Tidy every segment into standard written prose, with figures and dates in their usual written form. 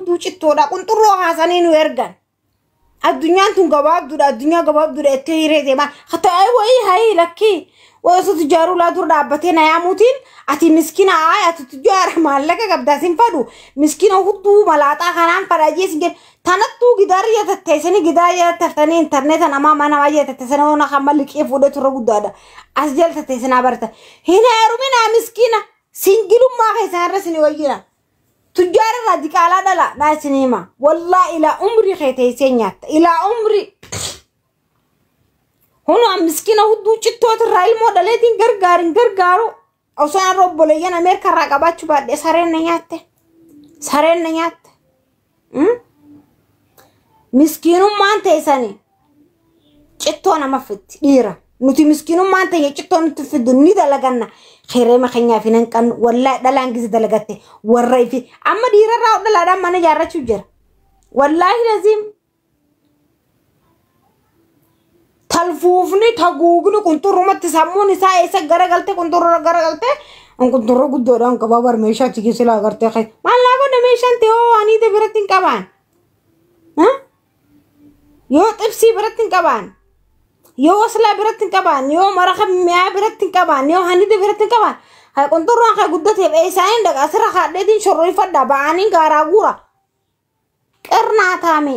Hudduu cittoodha qunxurroo haasanii nu ergan. Addunyaan tun gabaabduudha, addunyaa gabaabduudha itti hiree deemaa. Hatta wayii hayii lakkii. Way osoo tujjaaruu laa dura dhaabbatee na yaamuutiin ati miskiina ayi ati tujjaara maallaqa qabdaa sin fadhu miskiina hudduu malaaxaa kanaan fadha jee sin jedhu tanattuu gidaarri jala tatteessanii gidaara jala taftanii intarneeta namaa mana namaa jala tatteessanii hoona hamma liqii fuudhee turre guddaadha as jala tatteessanaa barata hin heeruminaa miskiina singilummaa keessan irra isin wayyina tujjaara irraa diqaalaa dhala dhaa isin hima wallaa ilaa umrii kee teessee nyaatta ilaa umrii. Hono an miskiina hudduu cittoota irraa ilmoo dhaleetiin gargaarin gargaaru osoo an obboleeyyan Ameerikaa irraa qabaachuu baadhee sareen na nyaatte. Sareen na nyaatte. Miskiinummaan teessanii cittoo nama fitti dhiira. Nuti miskiinummaan teenya cittoo nutti fiddu ni dalaganna. Hireema keenyaaf hin hanqannu wallaahi dhalaan gisa dalagatte warra ifi amma dhiirarraa dhalaadhaan mana ijaarrachuu jira. Wallaahi laziim. Talfuufni taguugni qunxurrumatti sammuun isaa eessa garagalte qunxurra garagalte qunxurra guddoodhaan qabaa bar meeshaa achi keessa laa gartee kee maal naa godhe meeshaan ta'e hoo aniite biratti hin qabaan yoo xibsii biratti hin qabaan yoo waslaa biratti hin qabaan yoo maraqa mi'aa biratti hin qabaan yoo hanite biratti hin qabaan hay qunxurraan kee guddateef eessaan hin dhaqa asirra kaadheetiin shorroifadha ba'aniin gaaraa guura qirnaa taame.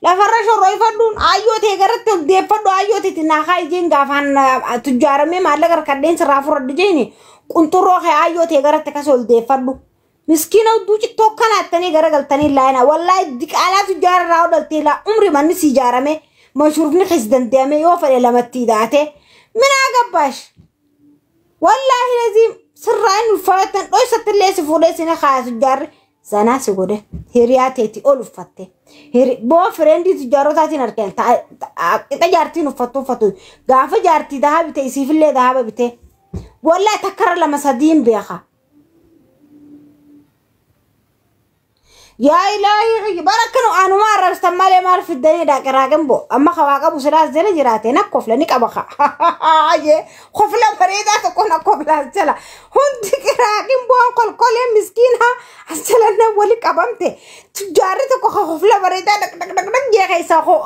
Lafarra shorroifadhuun aayyoo ta'e garatti ol deeffadhu aayyoo ta'e naa kaa ijeen gaafaan tujjaaramee maallaqa harkadheen sirraa fudhadhu jeeni qunxurroo kee aayyoo ta'e garatti akkas ol deeffadhu. Miskiina hudduu cittoo akkana attanii garagaltanii laayina wallaahi diqaalaa tujjaara irraa odhaltee laa umri manni si ijaarame mashruufni keessa danda'ame yoo fedhe lamatti hidhaate minaa gabbaash. Wallaahi laziim sirraa inni ulfaatan dhoysatti illee si fuudhee si na kaaya tujjaarri. Zanaa si godhe hiriyaa teeti ol uffatte. Boo fireendii tujjaarotaatiin argan qixa jaartiin uffattu uffatu gaafa jaartii dahaa bite isiifillee dahaa bite. Wallaahi takkara lama sadiin beeka. Yaa ilaahi bara akkanu anuma arrabstan malee maal fiddanii dhaqiraaqin bo amma kawaa qabu silaas jala jiraate na kofla ni qaba ka kofla bareedaa tokko na kofla as jala hundi qiraaqin boon kolkolee miskiina as jala na wali qabamte tujjaarri tokko ka kofla bareedaa dhaq dhaq dhaq dhaq jee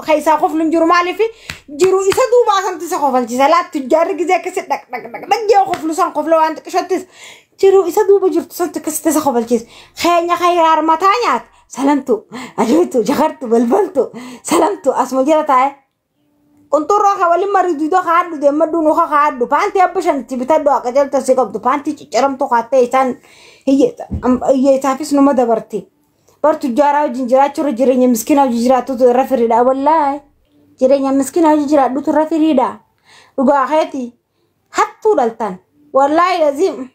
keessaa koflu hin jiru maaliif jiru isa duubaa santu isa kofalchiisa laa tujjaarri gizee akkasi dhaq dhaq dhaq dhaq jee koflu san kofla waan xiqqishottis jiru isa duuba jirtu santu akkasitti isa kofalchiisa. Keenya khayraar mataa nyaata. Salamtu, ajuutu, jakartu, balbaltu, salamtu asuma jala taa'e. Qunxurroo ka waliin marii duudoo kaadhu deemmadhu nuka kaadhu paantii abba shanitti bitadhu akka jalta si qabdu paantii cicciramtu kaattee isaan hiyyeessaafis numa dabarti. Bar tujjaaraa wajjin jiraachuurra jireenya miskiinaa wajjin jiraattutu irra firiidha wallaahi. Jireenya miskiinaa wajjin jiraadhutu irra firiidha. Dhugaa keeti hattuu dhaltan wallaahi laziim.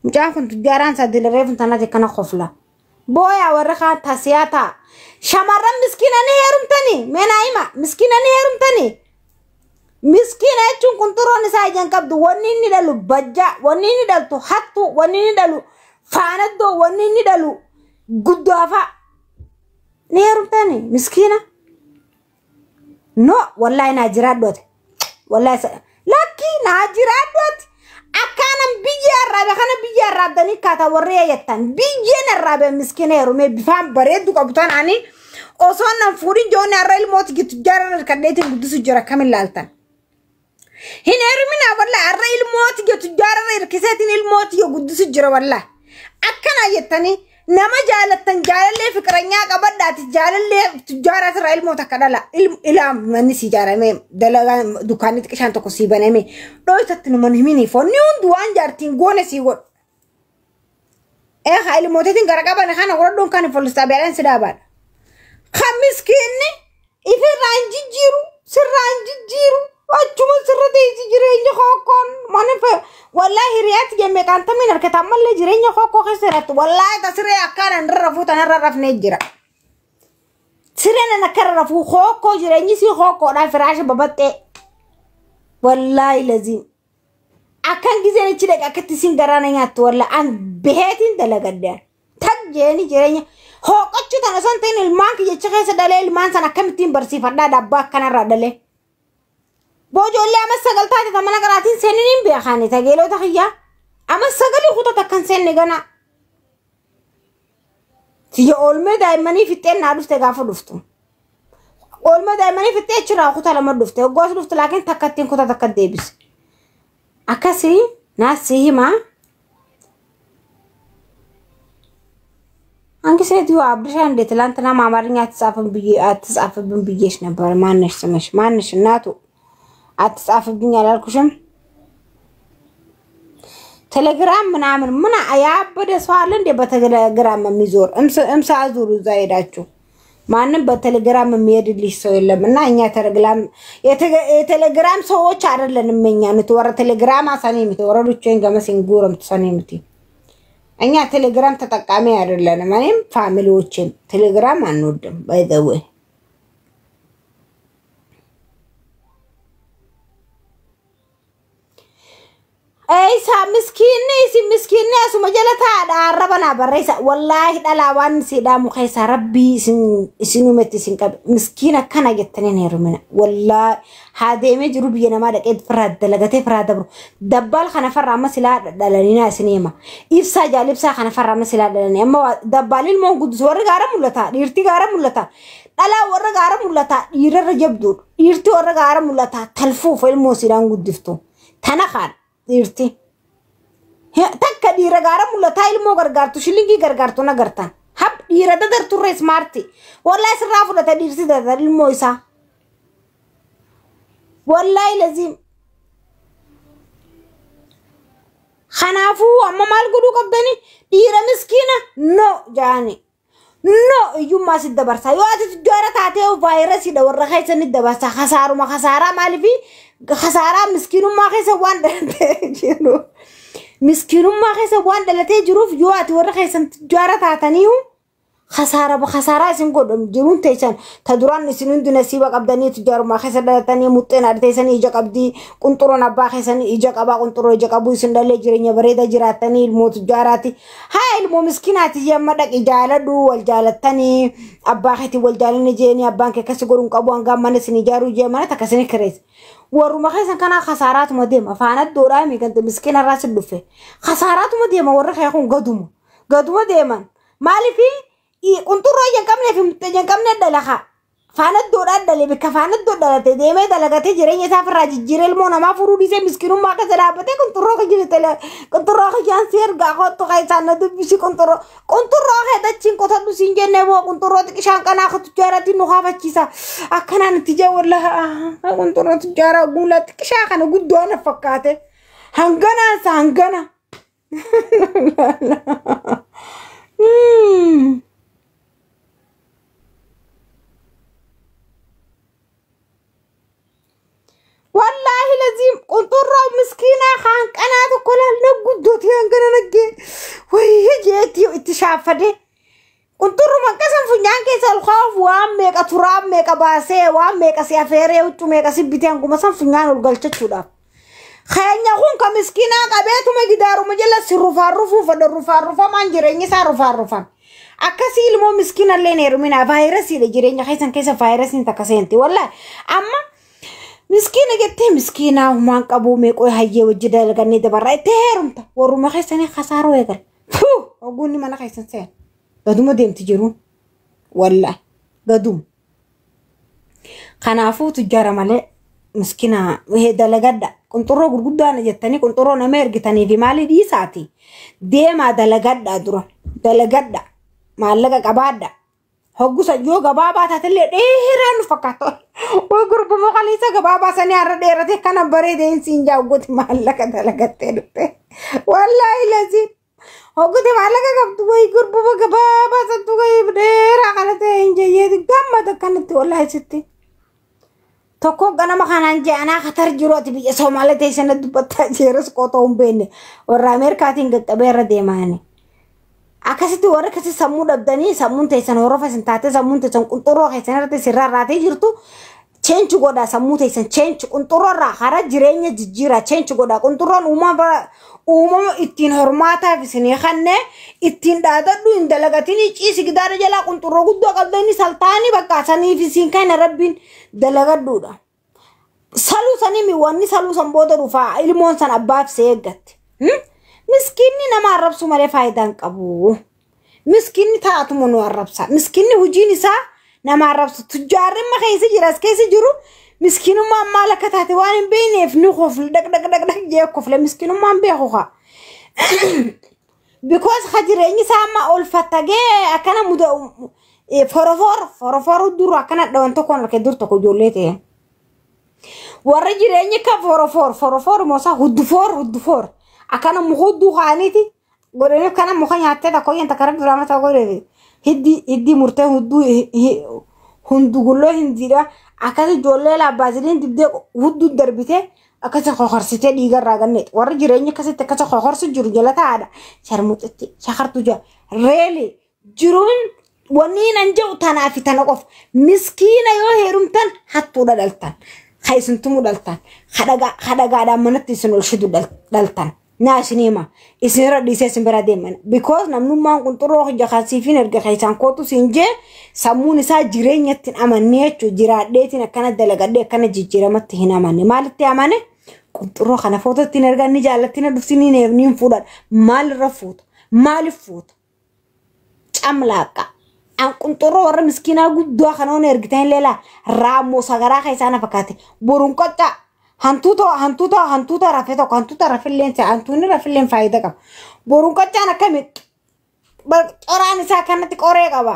Mucaan kun tujjaaraan isaa dilaree funtanaati akkana kofla. Booyaa warra kaan tasiyaa ta'a. Shamarran miskiina ni heerumtanii? Mee naa hima miskiina ni heerumtanii? Miskiina jechuun qunxuroon isaa ijaan qabdu wanni inni dhalu bajjaa, wanni inni dhaltu hattuu, wanni inni dhalu faanaddoo, wanni inni dhalu guddaafa. Ni heerumtanii miskiina? No wallaahi naa jiraadhu ati. Wallaahi lakkii naa jiraadhu ati. Akkaanan biyya arraabe kana biyya arraabdanii kaataa warri eeyyattan biyyeen arraabe miskiina heerumee bifaan bareeddu qabu tan ani osoo nan fuudhin joonni har'a ilmooti gitu jaarra harkadheetiin guddisu jira kamin laaltan. Hin heeruminaa wallaahi har'a ilmooti gitu jaarra hirkiseetiin ilmooti yoo guddisu jira wallaahi. Akkana jettanii nama jaalattan jaalallee fiqiranyaa qabadhaati jaalallee tujjaaraa irraa ilmoo takka dhala ilaa manni si ijaaramee dalagaa dukkaanni xiqqishaan tokko si baname dhoysatti numan himiniif wanni hundi waan jaartiin goone si godhu. Eegaa ilmooteetiin gara qaban kana godhadhuun kan polis xaabiyaadhaan si dhaabaadha. Kan miskiinni ifirraa hin jijjiiru sirraa hin jijjiiru achuma sirra teessi jireenya kookkoon mana wallaahi hiriyaatti jemmee qaantamiin harkata ammallee jireenya kookkoo keessa jiraattu wallaahi ta siree akkaan an irra rafuu tan irra rafnee jira. Sireen an akka irra rafuu kookkoo jireenyi sii kookkoodhaan firaasha babaxxee wallaahi laziim. Akkan gizeen ichi dhaqa akkatti isin garaa na nyaattu wallaahi an beheetiin dalagadde. Tag jeeni jireenya hooqachuu tana osoo hin ta'in ilmaan kiyyacha keessa dhalee ilmaan sana akkamittiin barsiifadhaa dabbaa akkanarraa dhalee. Boojoollee amma sagal taate ta mana qaraatiin seenin hin beekani tageelota kiyyaa. Amma sagalii kutata akkan seenne gana. Tiyya oolmee daa'immanii fixxeen naa dhufte gaafa dhuftu. Oolmee daa'immanii fixxee achirraa kutaa lama dhufte. Hoggaas dhufte laakiin takka ittiin kutaa takka deebise. Akkasii naas si himaa. አንቺ ሴትዮ አብርሻ እንዴ ትላንትና አማርኛ አትጻፍም ብዬ አትጻፍብን ብዬሽ ነበር። ማነሽ ስምሽ ማነሽ? እናቱ አትጻፍብኝ አላልኩሽም? ቴሌግራም ምናምን ምን ያበደ ሰው አለ እንዴ? በቴሌግራም የሚዞር እምሳ ዙሩ እዛ ሄዳችሁ። ማንም በቴሌግራም የሚሄድልሽ ሰው የለም። እና እኛ ቴሌግራም የቴሌግራም ሰዎች አይደለንም። እኛ ንትወረ ቴሌግራም አሳኔ ምትወረዱችን ገመሲን ጉረም ትሰኔ ምት እኛ ቴሌግራም ተጠቃሚ አይደለንም። እኔም ፋሚሊዎችም ቴሌግራም አንወድም። ባይ ዘ ዌይ Eessa miskiinni isin miskiinni asuma jala taa'aadha arraba naa barreessa. Wallaahi dhalaa waan siidhaamu keessaa rabbii isin isinumatti isin qabe. Miskiina akkana jettanii hin heerumina. Wallaahi haa deemee jiru biyya namaa dhaqee firraa dalagatee firraa dabru. Dabbaal kana farra amma silaa dhalanina isin hima. Ibsaa jaalibsaa kana farra amma silaa dhalanii. Amma dabbaal ilmoon guddisu warri gaara mul'ata. Dhiirti gaara mul'ata. Dhalaa warra gaara mul'ata. Dhiirarra jabduudha. Dhiirti warra gaara mul'ata. Talfuuf ilmoo siidhaan guddiftu. Tana kaan. Dhiirti. Takka dhiira gaara mul'ataa ilmoo gargaartu shilingii gargaartu na gartan. Hab dhiira dadarturre ismaarti. Wallahi sirraa fudhata dhiirsi dadar ilmoo isaa. Wallahi laziim. Kanaafuu amma maal godhuu qabdani dhiira miskiina no jaani. No iyyummaa si dabarsa. Yoo ati tujjaara taatee vaayirasiidha warra keessa ni dabarsa. Kasaaruma kasaaraa maaliifi kasaaraa miskiinummaa keessa waan dhalatee jiru. Miskiinummaa keessa waan dhalatee jiruuf yoo ati warra keessan tujjaara taataniihu kasaara kasaaraa isin godhamu jiruun teessan ta duraan isin hundi nasiiba qabdanii tujjaarummaa keessa dhalatanii muxxeen adda teessanii ija qabdii qunxuroon abbaa keessanii ija qabaa qunxuroo ija qabuu isin dhalee jireenya bareeda jiraattanii ilmoo tujjaaraati. Haa ilmoo miskiinaati yemma dhaqi jaaladhu wal jaalattanii abbaa keetii wal jaalanni jeeni abbaan kee akkasi godhuun qabu hanga mana isin ijaaruu jee mana takka isin kireessa. Warruma keessan kanaa kasaaraatuma deema faana doodhaa miigante miskiina irraa si dhufe kasaaraatuma deema warra kee kun gaduma gaduma deeman maaliifi qunxurroo ija hin qabnee fi muxxee ija hin qabne dalaga faana doodhaa dhale bikka faana doo dhalate deemee dalagatee jireenya isaa ofirraa jijjiiree ilmoo namaa furuu dhiisee miskiinummaa keessa dhaabbatee qunxurroo kiyya qunxurroo kiyyaan si ergaa kottu keessaan na dubbisi qunxurroo qunxurroo kee dachiin qotadhu siin jennee boo qunxurroo xiqishaan qanaa tujjaaratiin nu kaafachiisa akkanaan itti jee wallahi qunxurroo tujjaaraa guulaa xiqishaa kana guddoo na fakkaate hanganaansa hangana. Wallaahi laziim qunxurroo miskiinaa kaan qanaa tokko laal na guddooti hangana naggee wayii jeetti itti shaaffade. Qunxurruma akkasan funyaan keessa ol kaa'uuf waan meeqa turaa meeqa baasee waan meeqa si afeeree huccuu meeqa si bitee hanguma san funyaan ol galchachuudhaaf. Keenya kun ka miskiinaa qabeetuma gidaaruma jala si rufaan rufuu fedha rufaan rufamaan jireenyi isaa rufaan rufan. Akkasii ilmoo miskiina illee hin heerumina vaayirasiidha jireenya keessan keessa vaayirasiin takka seenti wallaahi amma miskiina jettee miskiinaa humaan qabuu meeqoo hayyee wajji dalagannee dabarraa itti heerumta warruma keessanii kasaaroo eegal. Oguunni mana keessan seen gaduma deemti jiruun wallaahi gaduma. Kanaafuu tujjaara malee miskiina dalagadha qunxurroo gurguddaana jettanii qunxurroo nama ergitanii fi maalii dhiisaati deemaa dalagadha dura dalagadha maallaqa qabaadha. Hoggusa yoo gabaabaa taatellee dheeraa nu fakkaata. Way gurbuma qaliisa gabaabaa sanii har'a dheerate kana bareedeen siin jaawwati maallaqa dalagattee dhufte. Wallaahi laziin. Hogguti maallaqa qabdu way gurbuma gabaabaa santu dheeraa kana ta'e hin jeyyeeti gammada kanatti wallaahi sitti. Tokko ganama kanaan jee anaa katar jiru ati biyya Soomaalee teessana dubbattaa jeeras qootoo hin beekne warra Ameerikaatiin qaqqabee irra deemaani. Akkasitti warra akkasii sammuu dhabdanii sammuun teessan horofa isin taatee sammuun teessan qunxurroo keessan irratti sirraa raatee jirtu change godhaa sammuu teessan change qunxurroo irraa hara jireenya jijjiiraa change godhaa qunxurroon uumama ittiin hormaataaf isinii kannee ittiin dhaadadhu hin dalagatinii ciisi gidaara jalaa qunxurroo guddoo qabdanii saltaanii bakka saniif isiin kana rabbiin dalagadhuudha. Saluu sanii mi'oonni saluu san booda dhufaa ilmoon san abbaaf see eeggatte. Miskiinni nama arrabsu malee faayidaa hin qabu. Miskiinni taa'atuma nu arrabsa. Miskiinni hojiin isaa nama arrabsu. Tujjaarri amma keessa jira as keessa jiru miskiinummaan maal akka taate waan hin beekneef ni kofla dhaq dhaq dhaq dhaq jee kofla miskiinummaan beeku haa. Because ha jireenyi isaa amma ol fattagee akkana muda forofor forofor duru akkana dhawan tokkoon arge dur tokko ijoollee ta'e. Warra jireenyi ka forofor forofor moosaa huddufoor huddufoor akkana muka kaaniiti godhanii kana muka nyaattee takko yenta kara biraa mataa godhee hiddi hiddi murtee hudduu hundugulloo hindiidha akkas ijoollee laabbaasiliin dibdee hudduu darbitee akkasi kokorsitee dhiigarraa ganneeti warra jireenya akkasitti akkasa kokorsu jiru jala taa'aadha sharmuxitti shakartu jira reeli jiruun wanni nan jedhu tanaa fi tana qofa miskiina yoo heerumtan hattuudha dhaltan ka isin tumu dhaltan kadhagaadhaan manatti isin ol shidu dhaltan naa isin hima isinirra dhiisee isin bira deeman because namnummaan qunxurroo hojja kasiifin erga keessaan kootu siin jee sammuun isaa jireenyatti hin amanne jechuudha jiraadheetiin akkana dalagadhee akkana jijjiiramatti hin amanne maalitti amane qunxurroo kana footootti hin ergan ni jaallatti na dhufti ni hin fuudhan maalirra fuuta maaliif fuuta camlaaqa an qunxurroo warra miskiinaa guddaa kana hona ergitan leelaa raammoo sagaraa keessaa na fakkaate boruun qoccaa hantuuta hantuuta hantuuta rafe tokko hantuuta rafilleen hantuunni rafilleen faayidaa qaba boruun qoccaan akkami qoraan isaa kanatti qoree qaba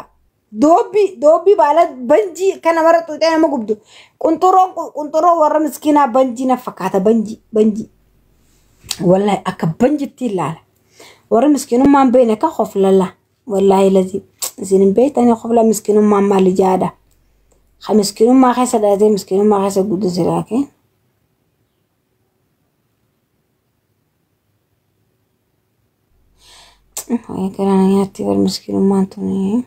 doobbii doobbii baala banjii kan namarra xuuxee nama gubdu qunxurroon qunxurroo warra miskiinaa banjii na fakkaata banjii banjii wallahi akka banjitti ilaala warra miskiinummaan beekne akka hoflala wallahi lazi isin hin beektanii hofla miskiinummaan maali jaadha ha miskiinummaa keessa dhalatee miskiinummaa keessa guddise laakiin. Gara nyaatti bar miskiinummaan tuni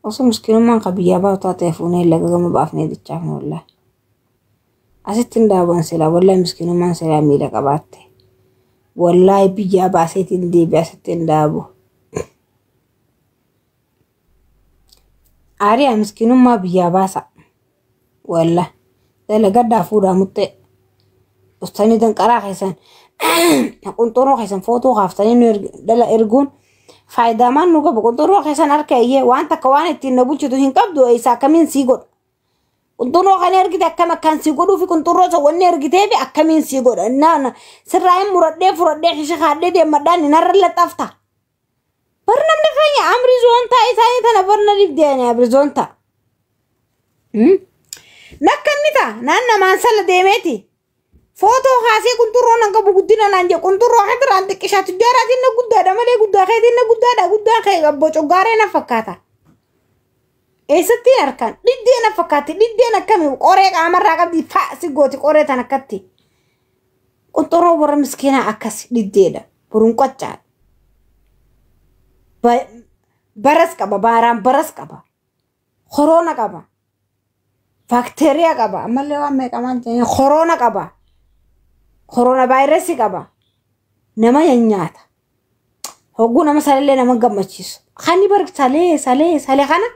osoo miskiinummaan ka biyyaa baatu taatee fuunee laga gama baafnee dichaafne wallahi. Asitti hin daaban silaa wallahi miskiinummaan silaa miila qabaatte. Wallahi biyyaa baaseetiin deebi'e asitti hin daabu. Aariyaa miskiinummaa biyyaa baasa. Wallahi dalagaddaa fuudhaa muttee. Ustanii danqaraa keessan qunxurroo keessan footoo kaaftanii nu dhala erguun faayidaa maan nu qabu qunxurroo keessan harka iyyee waan takka waan ittiin na bulchitu hin qabdu isa akkamiin sii godha. Qunxurroo kana ergite akkam akkaan sii godhuu fi qunxurroo isa wanni ergitee fi akkamiin sii godha. Naan sirraa hin muradhee furadhee xisha kaadhee deemadhaan hin harra laxxafta. Bar namni keenya amrizoontaa isaanii tana barna dhibdeeni amrizoontaa. Nakkanni ta'a naan namaan sala deemeeti. Footoo kaasee qunxurroo nan qabu guddina naan jedhe qunxurroo keetirraan xiqqishaa tujjaaraatiin na guddaadha malee guddaa keetiin na guddaadha guddaan kee bocogaaree na fakkaata. Eessatti harkaan dhiddee na fakkaatti dhiddeen akkamii qoree qaamarraa qabdi fa'a si gooti qoree tan akkatti. Qunxurroo warra miskiinaa akkas dhiddeedha boruun qoccaadha. Baras qaba baaraan baras qaba koroona qaba baakteeriyaa qaba ammallee waan meeqamaan jedhanii koroona qaba. Korona vaayirasii qaba. Nama nyaata. Hogguu nama salillee nama gammachiisu. Kan bar salee salee salee kana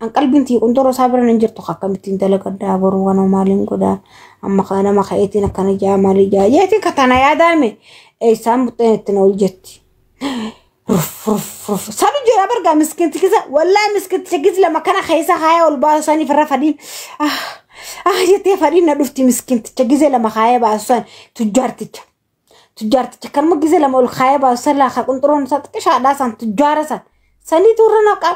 an qalbiin tii qunxurroo isaa bira hin jirtu akkamittiin dalagaddaa boruu kana maaliin godhaa amma kana nama ka'eetiin akkana jaa maalii jaa jeetiin katana yaadame eessaan muxxeen ittiin ol jetti. Ruf ruf ruf sanu jira bargaa miskiinti kisa wallaahi miskiinticha gis lama kana keessa haaya ol baasu saniif irra fadhiin ah ah jettee fadhiin na dhufti miskiinticha gizee lama haaya baasu san tujjaarticha tujjaarticha kanuma gizee lama ol haaya baasu san laakaa qunxuroon isaa xiqqishaadhaa san tujjaara san sanii turre naqa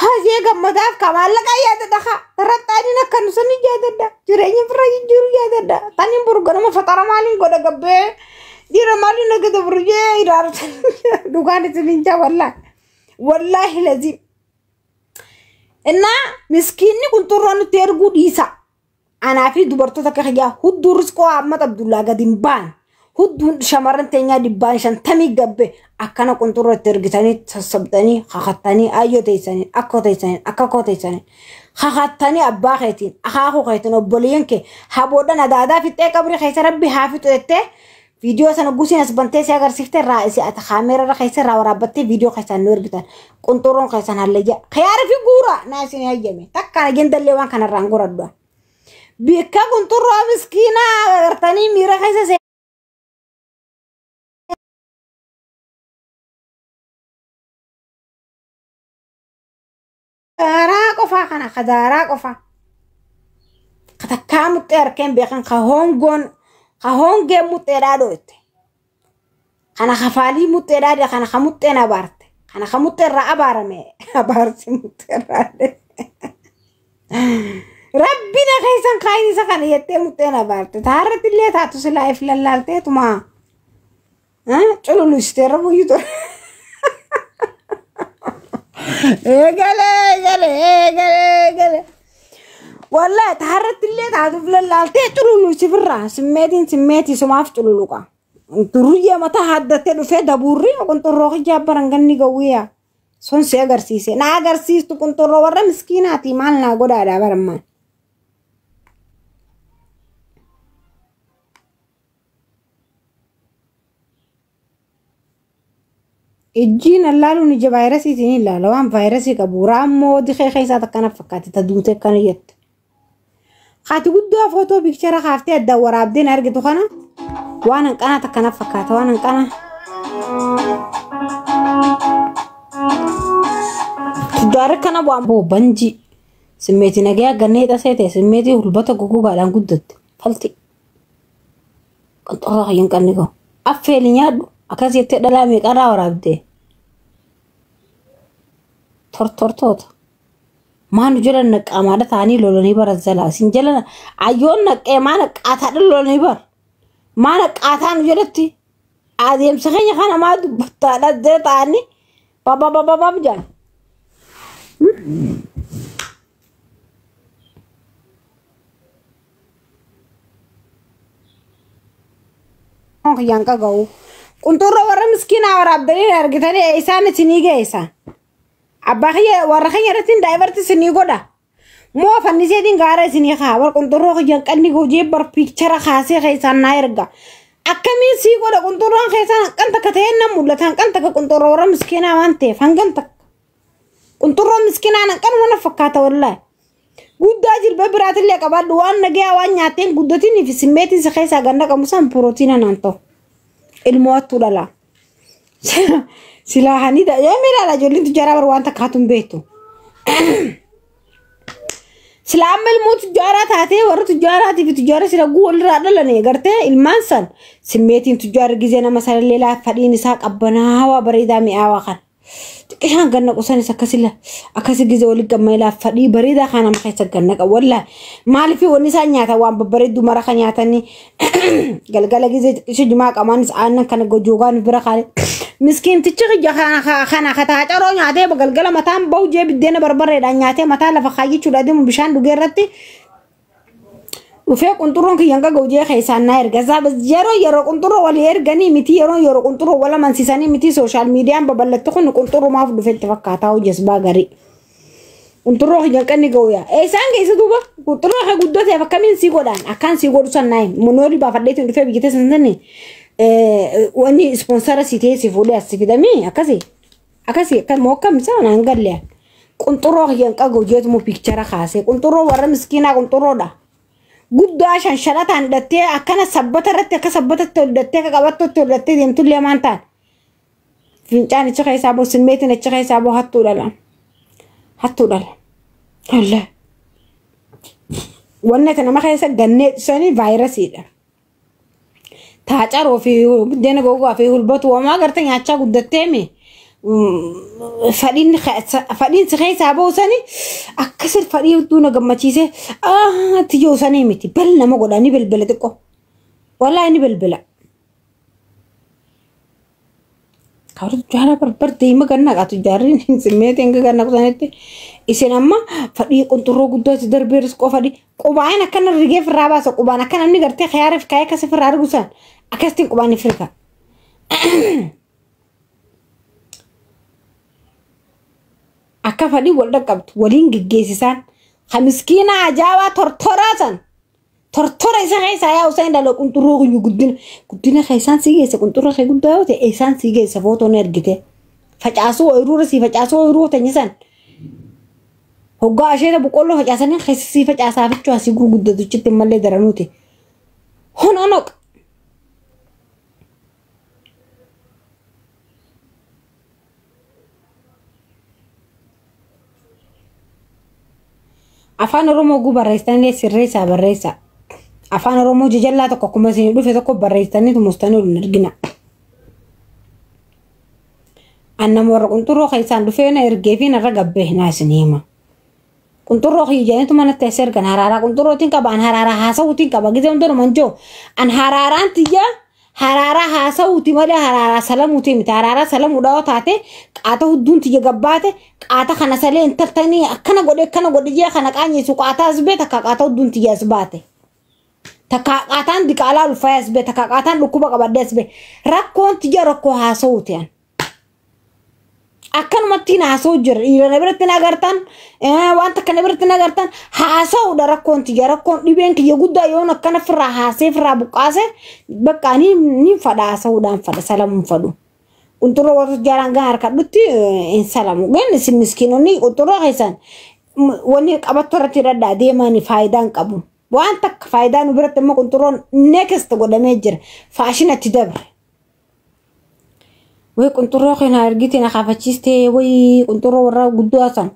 haa jee gammadaaf ka maallaqa yaadadha haa tarraxxaaniin akkanu sanii yaadadha jireenya firra jijjiiru yaadadha taniin boru ganama faxara maaliin godha gabbee dhiira maaliin nagada boru jee ilaalu dhugaan isin hin jaa wallaahi wallaahi lazim. Innaa miskiinni qunxurroo nutti erguu dhiisa. Anaa fi dubartoota akka kiyyaa hudduu risqoo Ahmad Abdullaa gadi hin baan. Hudduun shamarran teenyaa 150 gabbe akkana qunxurroo itti ergitanii sassabdanii kakattanii ayyoo teessanii akkoo teessanii akka koo teessanii kakattanii abbaa keetiin akaakuu keetiin obboleeyyan kee haboodhan adaadaa fixee qabrii keessa rabbi haa fixu jettee viidiyoo sana gusiin as bantee si agarsiifte irraa isi ati kaameera irra keessa irraa waraabbattee viidiyoo keessaan nu ergitan qunxurroon keessan hallayyaa khiyaara fi guura naa isin hayyame takkaan gendallee waan kanarraan goradhu. Bikka qunxurroo miskiinaa agartanii miira keessa Daaraa qofaa kana ka daaraa qofaa. Ka takkaa muxxee harkeen beekan ka hongoon ka hongeen muxxeedhaa dhooyte. Kana kafaalii muxxeedhaa dhe kana ka muxxeen abaarte. Kana ka muxxeerraa abaarame abaarsi muxxeerraa dhe. Rabbi na keessan kaayin isa kana jettee muxxeen abaarte. Taarratti illee taatu silaa if lallaalteetuma. Cululusteerra buyyuu ture. Eegale eegale eegale eegale. Wallahi taarratti illee taatuuf lallaaltee cululu sifirraa simmeetiin simmeetii sumaaf cululuqa. Duruyyee mataa haddattee dhufee dabuurri qunxurroo kiyyaa baran ganni gawwiyaa. Sun si agarsiise. Na agarsiistu qunxurroo warra miskiinaati maal naa godhaadhaa barammaan. Ijjiin allaaluun ija vaayirasiitiin ilaala waan vaayirasii qabu raammoo dikee keessaa takkana fakkaate ta duute akkana jette. Haati guddaa footoo piikchara kaaftee addaan waraabdeen argitu kana waan hanqanaa takkana fakkaata waan hanqanaa. Tujjaarri kana waan boo banji simmeetii nagayaa gannee xasee ta'e simmeetii hulbata gogogaadhaan guddatte falti. Qanxorraa hayyan qanni gahu. Affeeli nyaadhu akkas jettee dhalaa meeqarraa waraabdee. Tortortoota. Maanu jala naqqaamaadha ta'anii lolanii bara jalaa. Isin jala ayyoon naqqee maa naqqaataadha lolanii bara. Maa naqqaataa nu jalatti adeemsa keenya kana maa dubbattaadha jala ta'anii bababababab jedhan. Kiyyaan qaga'u. Qunxurra warra miskiinaa waraabdanii argitanii isaan isinii geessa. Abbaa kiyya warra kiyya irratti daayivarti isinii godha. Moo fanniseetiin gaara isinii kaa war qunxurroo kiyyaan qanni hojii bar piikchara kaasee keessaan naa erga. Akkamiin sii godha qunxurroon keessaan hanqan takka ta'ee nan mul'ata hanqan takka qunxurroo warra miskiinaa waan ta'eef hangan takka. Qunxurroo miskiinaa hanqan waan fakkaata wallaahi. Guddaa jilba biraatillee qabaadhu waan nagayaa waan nyaateen guddatinii fi simmeetiin si keessaa ganda qabu san pirootiina naan ta'u. Ilmoo hattuu dhala. Silaa hanida yoo miidhaadha ijoolleen tujjaaraa bar waan takkaatu hin beektu. Silaa amma ilmoo tujjaaraa taatee warra tujjaaraatii fi tujjaara sila guu walirraa dhalane gartee ilmaan san simmeetiin tujjaara gizee nama sanallee laaffadhiin isaa qabbanaawaa bareedaa mi'aawaa kan. Xiqqishaan ganna qusanis akkasila akkasi gizee walitti gamma laaffadhii bareedaa kan nama keessa ganna qabu wallaahi maaliif wanni isaan nyaatan waan babbareedduu mara kan nyaatanii galgala gizee xiqqisha jumaa qamaanis aannan kana gojoogaan bira kaale miskiintichi kiyya kana kataa caroo nyaatee galgala mataan bahu jee biddeena barbarreedhaan nyaatee mataa lafa kaayyichuudha deemu bishaan dhugee irratti dhufee qunxurroon kiyyan qaga'u jee keessaan naa erga. Yeroo yeroo qunxurroo walii erganii miti yeroo yeroo qunxurroo wal amansiisanii miti sooshaal miidiyaan babal'atte kun qunxurrumaaf dhufetti fakkaataa hojjesbaa garii. Qunxurroo kiyyan qanni ga'u yaa. Isaan keessa duuba qunxurroo kee guddateef akkamiin sii godhaan akkaan sii godhu san naayin monoolii baafadheetiin dhufee biyya teessan sani wanni ispoonsara si ta'ee si fuudhee as si fidamii akkasii akkasii akka moo akkam isaa naan galle. Qunxurroo kiyyan qaga'u jeetumu piikchara kaasee qunxurroo warra miskiinaa qunxurroodha. Guddaa shanshalataan hidhattee akkana sabbata irratti akka sabbatatti hidhattee akka qabattotti hidhattee deemtullee maan ta'an. Fincaan achi keessaa boo simmeetiin achi keessaa boo hattuu dhala. Hattuu dhala. Wallah. Wanni ati nama keessa gannee sanii vaayirasiidha. Taacaroo fi buddeena gogaa fi hulbatu wamaa gartee nyaachaa guddattee mi. Fadhiin si keessaa bahu sani akkasii fadhii hedduu na gammachiise tiyyoo sanii miti bal nama godha ni bilbila xiqqoo wallaahi ni bilbila. Kaawwa tujjaara barbar deema ganna qaa tujjaarri simmeetiin hanga ganna qusanitti isin amma fadhii qunxurroo guddaatti darbee risqoo fadhii qubaan akkana rigee firraa baasa qubaan akka namni gartee khiyaara fi kaayee akkasii firraa argu san akkasitiin qubaan firka. Akka fadhii wal dhaqqabtu waliin geggeessisaan ha miskiina ajaa'ibaa tortoraa san tortora isa keessaa yaa'u san dhala qunxurroo kiyyu guddina guddina keessaan sii geessa qunxurroo kee guddaa yoo ta'e isaan sii geessa footoon ergite facaasuu ooyiruu sii facaasuu ooyiruu teenye san hoggaa asheeta boqqolloo facaasanii keessa sii facaasaa fichuu asii gurguddatuchitti mallee daranuuti hononoq. Afaan Oromoo guu barreessitanillee sirreessaa barreessaa. Afaan Oromoo jajallaa tokko akkuma isin dhufe tokko barreessitanii tumustanii ol hin argina. Annama warra qunxurroo keessaan dhufee na ergee fi narra gabbee naa isin hima. Qunxurroo kiyyaniitu manatti as ergan haraaraa qunxurrootiin qaba an haraaraa haasawuutiin qaba gizee hundumaa manjoo an haraaraan tiyya haraaraa haasawuuti malee haraaraa salamuuti miti haraaraa salamuudha yoo taate qaata hudduun tiyya gabbaate qaata kana salee intaltanii akkana godhe akkana godhe jee kana qaanyeessu qaata as bee takka qaata hudduun tiyya as baate. Takka qaataan diqaalaa ulfaayee as bee takka qaataan dhukkuba qabadde as bee rakkoon tiyya rakkoo haasawuuti an. Akkanumatti haasa'u jira dhiira na biratti na agartan wanta kana biratti na agartan haasa'uudha rakkoon tiyya rakkoon dhibeen kiyya guddaa yoon akkana firraa haasee firraa buqqaase bakka ni fadha haasa'uudhaan fadha salamuun fadhu. Qunxurroo warra jaaraan gaan harkadhutti hin salamu. Gan isin miskiinonni qunxurroo keessan wanni qabattuu irratti hidhadhaa deeman faayidaa hin qabu. Waan takka faayidaa nu biratti immoo qunxurroon next godhamee jira. Faashinatti dabre. Way qunxurroo kana argite na kaafachiiste way qunxurroo warra guddoo san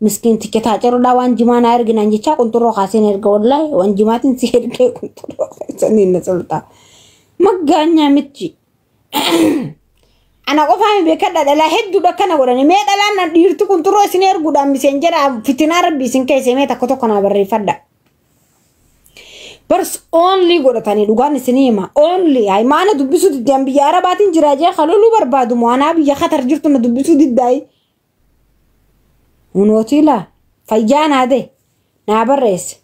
miskiinticha taacaruudhaa waan jimaa na erginaan jechaa qunxurroo kaaseen erga wallaahi waan jimaatiin si ergee qunxurroo keessanii na sultaa. Maggaanyaa miti. Ana qofaan beekadha dhalaa hedduudha kana godhani mee dhalaan na dhiirti qunxurroo isin erguudhaan miseen jedha fitinaa rabbi isin keessa mee takko tokko naa barreeffadha. Bars only godhatanii dhugaan isinii hima only hay maana dubbisuu diddaan biyya arabaatiin jira jee kaloluu barbaadu mo'anaa biyya Qatar jirtu na dubbisuu diddaayi. Hunootii laa fayyaa naa ta'e naa barreesse.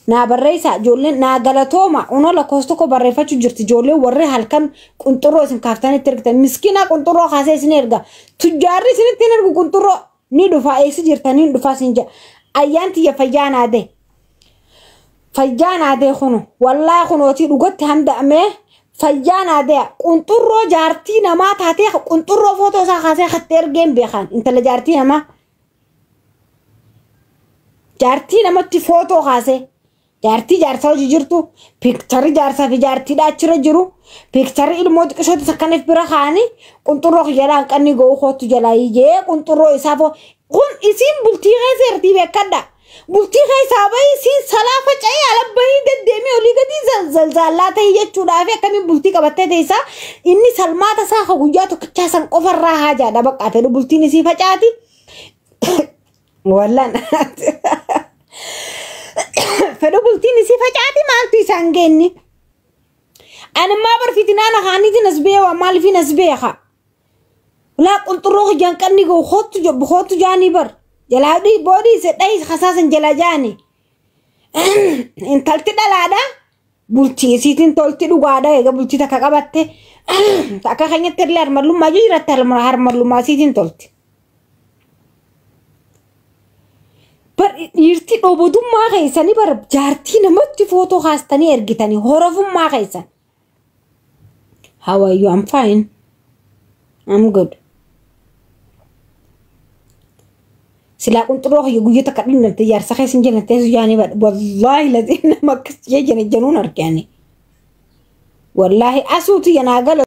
Naa barreessa ijoolleen naa galatooma unoo lakkoofsa tokko barreeffachuu jirti ijoolleen warri halkan qunxurroo isin kaaftanitti ergitan miskiina qunxurroo kaasee isin erga tujjaarri isinitti hin ergu qunxurroo ni dhufa eessi jirtanii ni dhufa isin jedha ayyaan tiyya fayyaa naa ta'e. Fayyaa naa ta'e kunu wallaahi kunootii dhugatti handa'amee fayyaa naa ta'e qunxurroo jaartii namaa taatee qunxurroo footoo isaa kaasee hattee ergeen beekan intala jaartii namaa. Jaartii namatti footoo kaasee jaartii jaarsaa hojii jirtu piikcharii jaarsaa fi jaartiidha achirra jiru piikcharii ilmoo xiqqishooti akkaniif bira kaa'anii qunxurroo jalaa hanqanni ga'uu kootu jalaa jee qunxurroo isaa kun isiin bultii keessa ertii beekadha. Bultii keessaa bahii isiin salaa faca'ee ala bahii deddeemee olii gadi zalzaallaa ta'e jechuudhaaf akkamiin bultii qabattee teessaa inni salmaata isaa ka guyyaa tokkichaa san qofarraa haajaadha baqqaa fedhu bultiin isii facaati. Wallaan fedhu bultiin isii facaati maaltu isaan geenni. Animmaa bar fitinaan ahaaniitiin as beewa maaliifin as beeka. Laa qunxurroo kiyyaan qanni ga'u kootu jaanii bar. Jalaa boodii isa dhahi kasaasan jala jaani. Intalti dhalaadha. Bultii isiitiin tolti dhugaadha egaa bultii takka qabatte. Akka keenyatti illee harmallummaa jiraatti harmallummaa isiitiin tolti. Bar dhiirti dhobodummaa keessanii bar jaartii namatti footoo kaastanii ergitanii horofummaa keessan. How are you? I'm fine. I'm good. Silaa qunxurroo kiyya guyyaa takka dhinnante jaarsa keessa hin jenne teessu jaanii badha. Wallaahi laziin nama akkas jee jene jenuun argaani. Wallaahi asuuti yanaa gala.